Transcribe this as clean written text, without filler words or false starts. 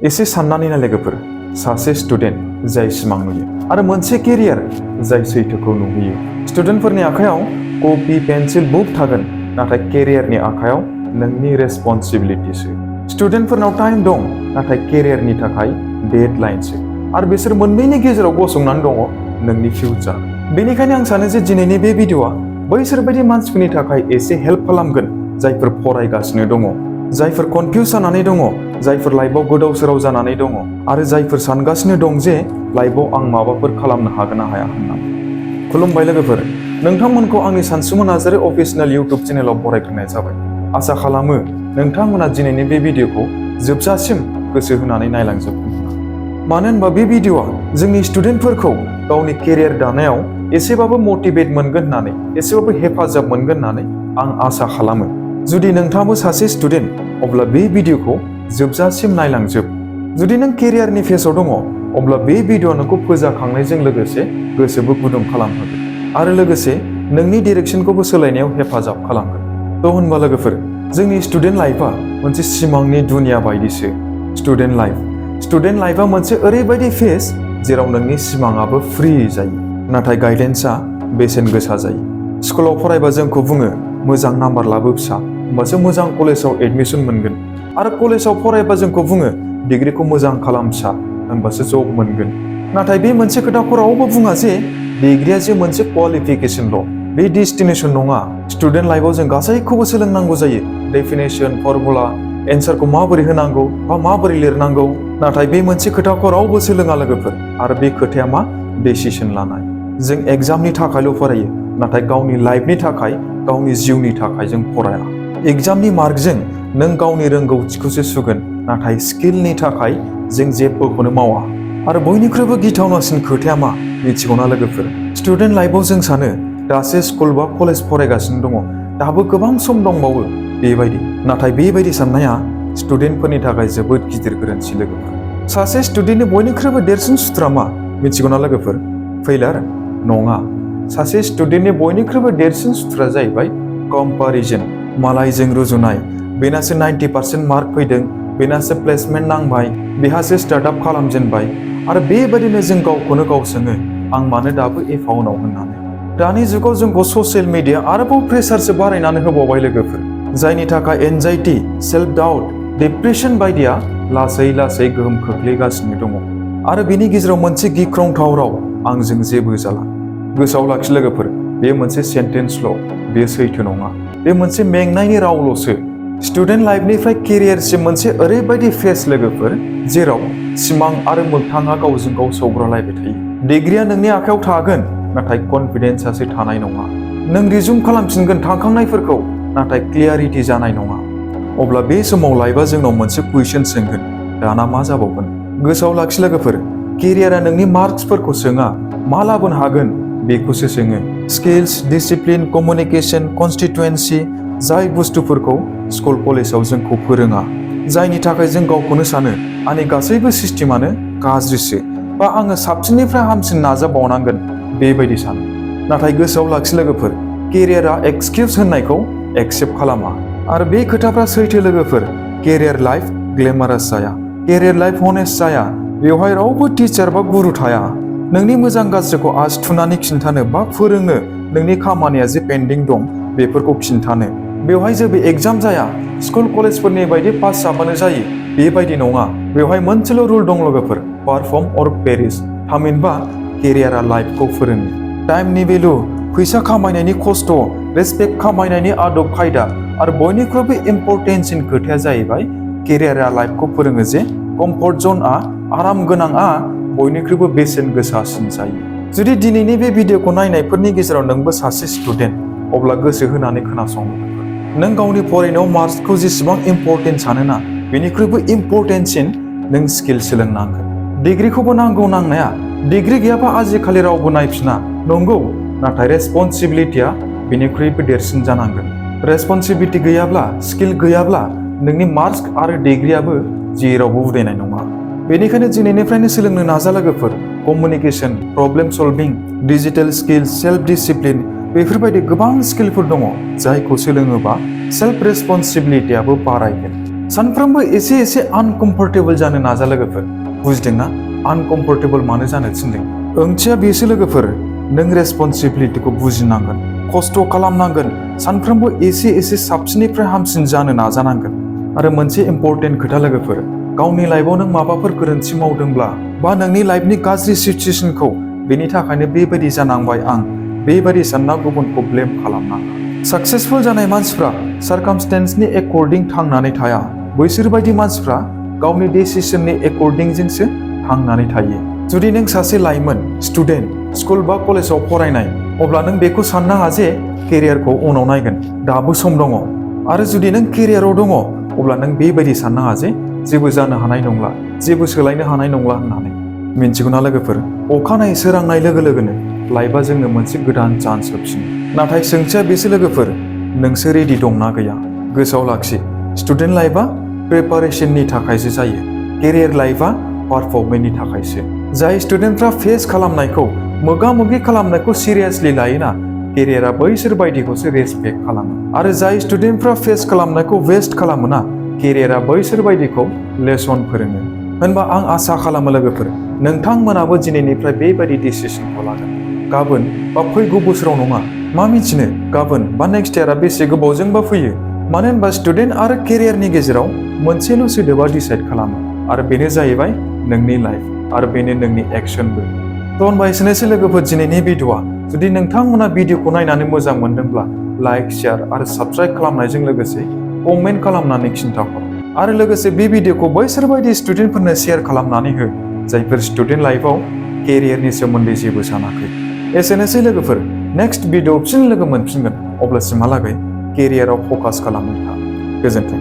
एसे साननानै नाय लोगोफोर, सासे स्टुडेन्ट जाय सिमां नुयो आरो मोनसे केरियार जाय सैथोखौ नुहैयो। स्टुडेन्टफोरनि आखायाव कपि पेन्सिल बुक थागोन, नाथाय केरियारनि आखायाव नोंनि रेसपन्सिबिलिटिसो। स्टुडेन्टफोरनाव टाइम दं, नाथाय केरियारनि थाखाय डेडलाइनसो। आरो बिसोर मोननैनि गेजेराव गसंनानै दङ नोंनि फिउचार। बेनिखायनो आं सानो जे दिनैनि बे भिडिअ'आ बैसोर बायदि मानसिफोरनि थाखाय एसे हेल्प खालामगोन जायफोर फरायगासिनो दङ, जायफोर कनफिउज जानानै दङ, जायफोर लाइफआव गोदाव सोराव जानानै दङ आरो जायफोर सानगासिनो दं जे लाइफआव आं माबाफोर खालामनो हागोन ना हाया होननानै। खुलुमबाय लोगोफोर, नोंथांमोनखौ आंनि सानसुमा नार्जारी अफिसियेल इउटिउब चेनेलाव बरायग्रोनाय जाबाय। आसा खालामो नोंथांमोना दिनैनि बे भिडिअ'खौ जोबजासिम गोसो होनानै नायलांजोबगोन। मानो होनबा बे भिडिअ'आ जोंनि स्टुडेन्टफोरखौ गावनि केरियार दानायाव एसेबाबो मटिभेट मोनगोन होननानै, एसेबाबो हेफाजाब मोनगोन होननानै आं आसा खालामो। जुदि नोंथाङाबो सासे स्टुडेन्ट, अब्ला बे भिडिअ'खौ जोबजासिम नायलांजोब। जुदि नों केरियारनि फेजआव दङ, अब्ला बे भिडिअ'आ नोंखौ फोजाखांनायजों लोगोसे गोसोबो गुदुं खालामहोगोन आरो लोगोसे नोंनि डिरेक्सनखौबो सोलायनायाव हेफाजाब खालामगोन। थ' होनबा लोगोफोर, जोंनि स्टुडेन्ट लाइफआ मोनसे सिमांनि दुनिया बायदिसो। स्टुडेन्ट लाइफआ मोनसे ओरैबायदि फेज जेराव नोंनि सिमाङाबो फ्रि जायो, नाथाय गाइडेन्सआ बेसेन गोसा जायो। स्कुलाव फरायबा जोंखौ बुङो मोजां नाम्बार लाबो फिसा, होमबासो मोजां कलेजाव एडमिसन मोनगोन। आरो कलेजाव फरायबा जोंखौ बुङो डिग्रिखौ मोजां खालाम फिसा, होमबासो जब मोनगोन। नाथाय बे मोनसे खोथाखौ रावबो बुङा जे डिग्रिया जे मोनसे क्वालिफिकेसनल', बे डेस्टिनेसन नङा। स्टुडेन्ट लाइफआव जों गासैखौबो सोलोंनांगौ जायो। डेफिनेसन, फर्मुला, एन्सारखौ माबोरै होनांगौ बा माबोरै लिरनांगौ। नाथाय बे मोनसे खोथाखौ रावबो सोलोङा लोगोफोर, आरो बे खोथाया मा? डिसिसन लानाय। जों एग्जामनि थाखायल' फरायो, नाथाय गावनि लाइफनि थाखाय, गावनि जिउनि थाखाय जों फराया। एग्जामनि मार्कजों नों गावनि रोंगौथिखौसो सुगोन, नाथाय स्किलनि थाखाय जों जेबोखौनो मावा। आरो बयनिख्रुइबो गिथावनासिन खोथाया मा मिथिगौना लोगोफोर? स्टुडेन्ट लाइफआव जों सानो दासो स्कुल बा कलेज फरायगासिनो दङ, दाबो गोबां सम दंबावो बेबायदि। नाथाय बेबायदि साननाया स्टुडेन्टफोरनि थाखाय जोबोद गिदिर गोरोन्थि लोगोफोर। सासे स्टुडेन्टनि बयनिख्रुइबो देरसिन सुथुरा मा मिथिगौना लोगोफोर? फेइलार नङा। सासे स्टुडेन्टनि बयनिख्रुइबो देरसिन सुथुरा जाहैबाय कम्पारिजन, मालायजों रुजुनाय। बेनासो 90% मार्क फैदों, बेनासो प्लेसमेन्ट नांबाय, बेहासो स्टार्टआप खालामजेनबाय। आरो बेबायदिनो जों गावखौनो गाव सोङो, आं मानो दाबो एफाउनाव होननानै। दानि जुगाव जोंखौ ससियेल मिडिया आरोबाव प्रेसारसो बारायनानै होबावबाय लोगोफोर, जायनि थाखाय एनजाइटि, सेल्फ डाउट, डिप्रेसन बायदिया लासै लासै गोहोम खोख्लैगासिनो दङ। आरो बेनि गेजेराव मोनसे गिख्रंथाव राव, आंजों जेबो जाला। गोसोआव लाखि लोगोफोर, बे मोनसे सेन्टेन्सल', बेयो सैथो नङा। बे मोनसे मेंनायनि रावल'सो। स्टुडेन्ट लाइफनिफ्राय केरियारसिम मोनसे ओरैबायदि फेज लोगोफोर, जेराव सिमां आरो मोगथाङा गावजों गाव सौग्रावलायबाय थायो। डिग्रिया नोंनि आखायाव थागोन, नाथाय कनफिडेन्सआसो थानाय नङा। नों रिजुम खालामफिनगोन थांखांनायफोरखौ, नाथाय क्लियारिटि जानाय नङा। अब्ला बे समाव लाइफआ जोंनाव मोनसे कुइसन सोंगोन, दाना मा जाबावगोन? गोसोआव लाखि लोगोफोर, केरियारा नोंनि मार्क्सफोरखौ सोङा, मा लाबोनो हागोन बेखौसो सोङो। स्किल्स, डिसिप्लिन, कमिउनिकेसन, कनस्टिटुएन्सि, जाय बुस्थुफोरखौ स्कुल कलेजाव जोंखौ फोरोङा, जायनि थाखाय जों गावखौनो सानो आंनि गासैबो सिस्टेमानो गाज्रिसो, बा आङो साबसिननिफ्राय हामसिन नाजाबावनांगोन बेबायदि सानो। नाथाय गोसोआव लाखि लोगोफोर, केरियारा एक्सकिउज होननायखौ एक्सेप्ट खालामा। आरो बे खोथाफ्रा सैथो लोगोफोर। केरियार लाइफ ग्लेमारास जाया, केरियार लाइफ हनेस्ट जाया। बेवहाय रावबो टिचार बा गुरु थाया नोंनि मोजां गाज्रिखौ आसि थुनानै खिन्थानो बा फोरोंनो, नोंनि खामानिया जे पेन्डिं दं बेफोरखौ खिन्थानो। बेवहाय जेबो एग्जाम जाया, स्कुल कलेजफोरनि बायदि पास जाबानो जायो बेबायदि नङा। बेवहाय मोनसेल' रुल दं लोगोफोर, पारफर्म अर पेरिस। थामहिनबा केरियारा लाइफखौ फोरोङो। टाइमनि भेलु, फैसा खामायनायनि खस्थ', रेसपेक्ट खामायनायनि आदब खायदा, आरो बयनिख्रुइबो इम्परटेन्टसिन खोथाया जाहैबाय केरियारा लाइफखौ फोरोङो जे कम्फर्ट जनआ, आराम गोनांआ बयनिख्रुइबो बेसेन गोसासिन जायो। जुदि दिनैनि बे भिडिअ'खौ नायनायफोरनि गेजेराव नोंबो सासे स्टुडेन्ट, अब्ला गोसो होनानै खोनासं। नों गावनि फरायनायाव मार्क्सखौ जेसेबां इम्परटेन्ट सानोना, बेनिख्रुइबो इम्परटेन्टसिन नों स्किल सोलोंनांगोन। डिग्रिखौबो नांगौ नांनाया, डिग्रि गैयाबा आजिखालि रावबो नायफिना नंगौ, नाथाय रेसपन्सिबिलिटिया बेनिख्रुइबो देरसिन जानांगोन। रेसपन्सिबिलिटि गैयाब्ला, स्किल गैयाब्ला नोंनि मार्क्स आरो डिग्रियाबो जेरावबो उदायनाय नङा। बेनिखायनो दिनैनिफ्रायनो सोलोंनो नाजा लोगोफोर। Communication, problem solving, digital skills, self discipline, बेफोरबायदि गोबां स्किलफोर दङ जायखौ सोलोङोबा सेल्फ रेसपन्सिबिलिटियाबो बारायगोन। सानफ्रोमबो एसे एसे आनकम्फर्टेबल जानो नाजा लोगोफोर। बुजिदोंना? आनकम्फर्टेबल मानो जानो थिनदों? ओंथिया बेसो लोगोफोर, नों रेसपन्सिबिलिटिखौ बुजिनांगोन, खस्थ' खालामनांगोन, सानफ्रोमबो एसे एसे साबसिननिफ्राय हामसिन जानो नाजानांगोन। आरो मोनसे इम्पर्टेन्ट खोथा लोगोफोर, गावनि लाइफआव नों माबाफोर गोरोन्थि मावदोंब्ला बा नोंनि लाइफनि गाज्रि सिचुएसनखौ बेनि थाखायनो बेबायदि जानांबाय आं, बेबायदि सानना गुबुनखौ ब्लेम खालामनाङा। साक्सेसफुल जानाय मानसिफ्रा सार्कामस्टेन्सनि एकर्डिं थांनानै थाया। बैसोर बायदि मानसिफ्रा गावनि डिसिसननि एकर्डिंजोंसो थांनानै थायो। जुदि नों सासे लाइमोन, स्टुडेन्ट, स्कुल बा कलेजाव फरायनाय, अब्ला नों बेखौ साननाङा जे केरियारखौ उनाव नायगोन, दाबो सम दङ। आरो जुदि नों केरियाराव दङ, अब्ला नों बेबायदि साननाङा जे जेबो जानो हानाय नंला, जेबो सोलायनो हानाय नंला होननानै। मिन्थिगौना लोगोफोर, अखानायै सोरांनाय लोगो लोगोनो लाइफआ जोंनो मोनसे गोदान चान्स होफिनो। नाथाय सोंथिया बेसो लोगोफोर, नोंसो रेडि दंना गैया? गोसोआव लाखि, स्टुडेन्ट लाइफआ प्रिपारेसननि थाखायसो जायो, केरियार लाइफआ पारफर्मेन्सनि थाखायसो। जाय स्टुडेन्टफ्रा फेस खालामनायखौ, मोगा मोगि खालामनायखौ सिरियासलि लायोना, केरियारा बैसोर बायदिखौसो रेसपेक्ट खालामो। आरो जाय स्टुडेन्टफ्रा फेस खालामनायखौ वेस्ट खालामोना, केरियारा बैसोर बायदिखौ लेसन फोरोङो। होनबा आं आसा खालामो लोगोफोर, नोंथांमोनाबो दिनैनिफ्राय बेबायदि डिसिसनखौ लागोन। गाबोन बा फैगौ बोसोराव नङा, मा मिथिनो गाबोन बा नेक्स्ट इयारा बेसे गोबावजोंबा फैयो। मानो होनबा स्टुडेन्ट आरो केरियारनि गेजेराव मोनसेल' सोदोबा डिसाइड खालामो, आरो बेनो जाहैबाय नोंनि लाइफ, आरो बेनो नोंनि एक्सनबो। थ' होनबा एसेनोसै लोगोफोर दिनैनि भिडिअ'आ। जुदि नोंथांमोना भिडिअ'खौ नायनानै मोजां मोनदोंब्ला लाइक, शेयार आरो साबस्क्राइब खालामनायजों लोगोसे कमेन्ट खालामनानै खिन्थाहर। आरो लोगोसे बे भिडिअ'खौ बैसोर बायदि स्टुडेन्टफोरनो शेयार खालामनानै हो, जायफोर स्टुडेन्ट लाइफआव केरियारनि सोमोन्दै जेबो सानाखै। एसेनोसै लोगोफोर, नेक्स्ट भिडिअ फिन लोगो मोनफिनगोन, अब्लासिमहालागै केरियाराव फकास खालामबाय था। गोजोन्थों।